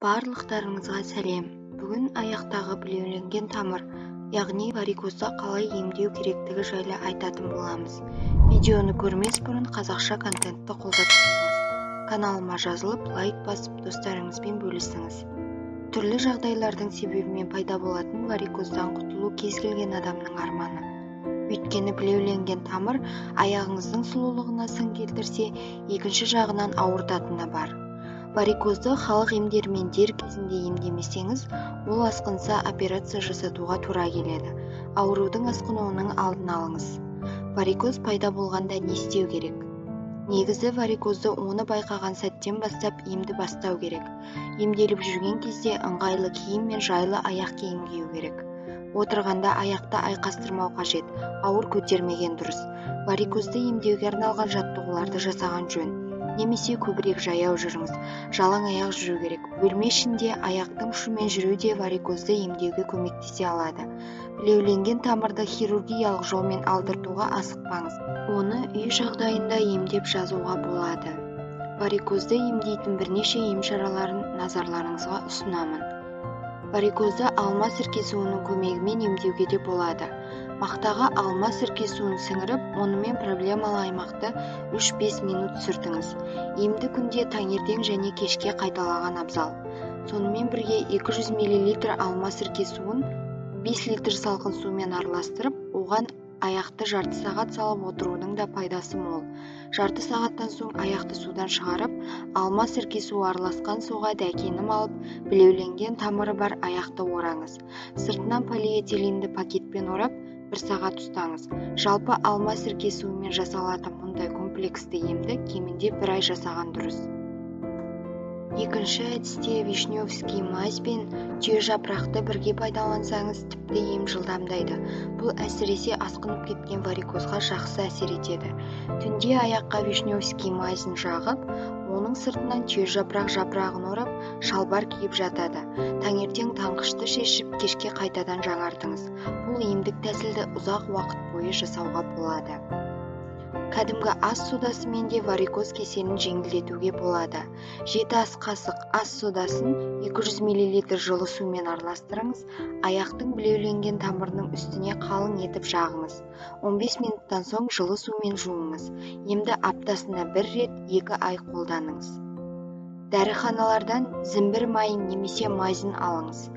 Барлықтарыңызға сәлем! Бүгін аяқтағы білеуленген тамыр, яғни варикозды қалай емдеу керектігі жайлы айтатын боламыз. Видеоны көрмес бұрын қазақша контентті қолдап кетіңіз. Каналыма жазылып, лайк басып, достарыңызбен бөлісіңіз. Түрлі жағдайлардың себебімен пайда болатын варикоздан құтылу кез келген адамның арманы. Өйткені білеуленген тамыр аяғыңыздың сұлулығына сын келтірсе, екінші жағынан ауыртатыны бар. Варикозды халық емдерімен дер кезінде емдемесеңіз, ол асқынса, операция жасатуға тура келеді. Аурудың асқынуының алдын алыңыз. Варикоз пайда болғанда не істеу керек? Негізі варикозды оны байқаған сәттен бастап емді бастау керек. Емделіп жүрген кезде ыңғайлы киім мен жайлы аяқ киім кию керек. Отырғанда аяқты айқастырмау қажет, ауыр көтермеген дұрыс. Варикозды емдеуге арналған жаттығуларды жасаған жөн. Немесе көбірек жаяу жүріңіз, жалаң аяқ жүру керек. Бөлме ішінде аяқтың ұшымен жүру де варикозды емдеуге көмектесе алады. Білеуленген тамырды хирургиялық жолмен алдыртуға асықпаңыз. Оны үй жағдайында емдеп жазуға болады. Варикозды емдейтін бірнеше ем шараларын назарларыңызға ұсынамын. Варикозды алма сірке суының көмегімен емдеуге де болады. Мақтаға алма сірке суын сіңіріп, онымен проблемалы аймақты 3-5 минут сүртіңіз. Емді күнде таңертең және кешке қайталаған абзал. Сонымен бірге 200 мл алма сірке суын 5 литр салқын сумен араластырып, оған аяқты жарты сағат салып отырудың да пайдасы мол. Жарты сағаттан соң аяқты судан шығарып, алма сірке суы араласқан суға дәкені малып, білеуленген тамыры бар аяқты ораңыз. Сыртынан полиэтиленді пакетпен орап, бір сағат ұстаңыз. Жалпы алма сірке суымен жасалатын мұндай комплексті емді кемінде бір ай жасаған дұрыс. Екінші әдісте вишневский мазь бен түйе жапырақты бірге пайдалансаңыз, тіпті ем жылдамдайды. Бұл әсіресе асқынып кеткен варикозға жақсы әсер етеді. Түнде аяққа вишневский мазін жағып, оның сыртынан түйе жапырақ жапырағын орап, шалбар киіп жатады. Таңертең таңғышты шешіп, кешке қайтадан жаңартыңыз. Бұл емдік тәсілді ұзақ уақыт бойы жасауға болады. Кәдімгі ас содасымен де варикоз кеселін жеңілдетуге болады. 7 ас қасық ас содасын 200 мл жылы сумен араластырыңыз, аяқтың білеуленген тамырының үстіне қалың етіп жағыңыз. 15 минуттан соң жылы сумен жуыңыз. Емді аптасына бір рет 2 ай қолданыңыз. Дәріханалардан зімбір майын немесе мазін алыңыз.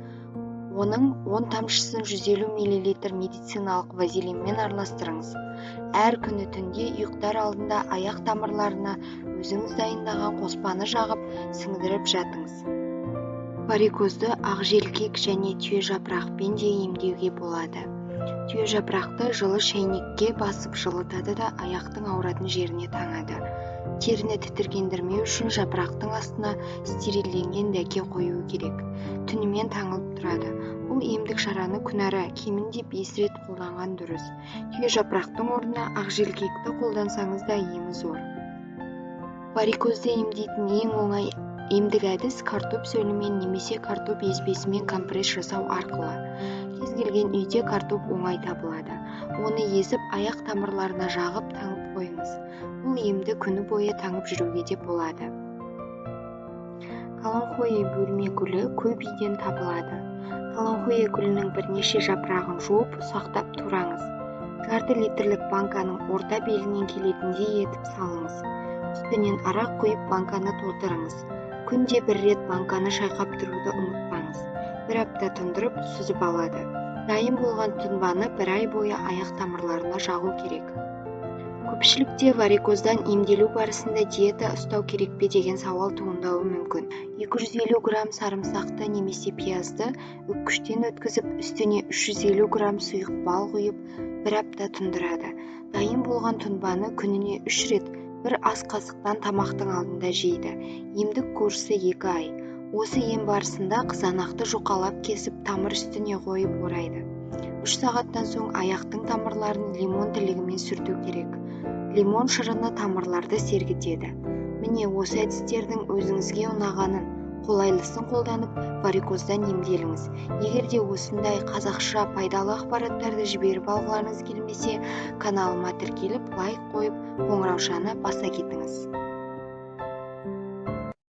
Оның 10 тамшысын 150 мл медициналық вазелинмен араластырыңыз. Әр күні түнде ұйықтар алдында аяқ тамырларына өзіңіз дайындаған қоспаны жағып, сіңдіріп жатыңыз. Варикозды ақжелкек және түйе жапырақпен де емдеуге болады. Түйе жапырақты жылы шәйнекке басып жылытады да аяқтың ауыратын жеріне таңады. Теріні тітіркендірмеу үшін жапырақтың астына стерилденген дәке қою керек. Түнімен таңылып тұрады. Бұл емдік шараны күнара кемінде 5 рет қолданған дұрыс. Түйе жапырақтың орнына ақжелкекті қолдансаңыз да емі зор. Варикозды емдейтін ең оңай емдік әдіс картоп сөлімен немесе картоп езбесімен компресс жасау арқылы. Кез келген үйде картоп оңай табылады. Оны езіп, аяқ тамырларына жағып таңып қойыңыз. Бұл емді күні бойы таңып жүруге де болады. Каланхоэ бөлме гүлі көп үйден табылады. Каланхоэ гүлінің бірнеше жапырағын жуып, ұсақтап тураңыз. Жарты литрлік банканың орта белінен келетіндей етіп салыңыз. Үстінен арақ құйып банканы толтырыңыз. Күнде бір рет банканы шайқап тұруды ұмытпаңыз. Бір апта тұндырып, сүзіп алады. Дайын болған тұнбаны бір ай бойы аяқ тамырларына жағу керек. Көпшілікте варикоздан емделу барысында диета ұстау керек пе деген сауал туындауы мүмкін. 250 грамм сарымсақты немесе пиязды үккіштен өткізіп, үстіне 350 грамм сұйық бал құйып, бір апта тұндырады. Дайын болған тұнбаны күніне 3 рет бір ас қасықтан тамақтың алдында жейді. Емдік курсы 2 ай. Осы ем барысында қызанақты жұқалап кесіп, тамыр үстіне қойып орайды. 3 сағаттан соң аяқтың тамырларын лимон тілігімен сүрту керек. Лимон шырыны тамырларды сергітеді. Міне осы әдістердің өзіңізге ұнағанын, қолайлысын қолданып, варикоздан емделіңіз. Егер де осындай қазақша пайдалы ақпараттарды жіберіп алғыларыңыз келмесе, каналыма тіркеліп, лайк қойып, қоңыраушаны баса кетіңіз.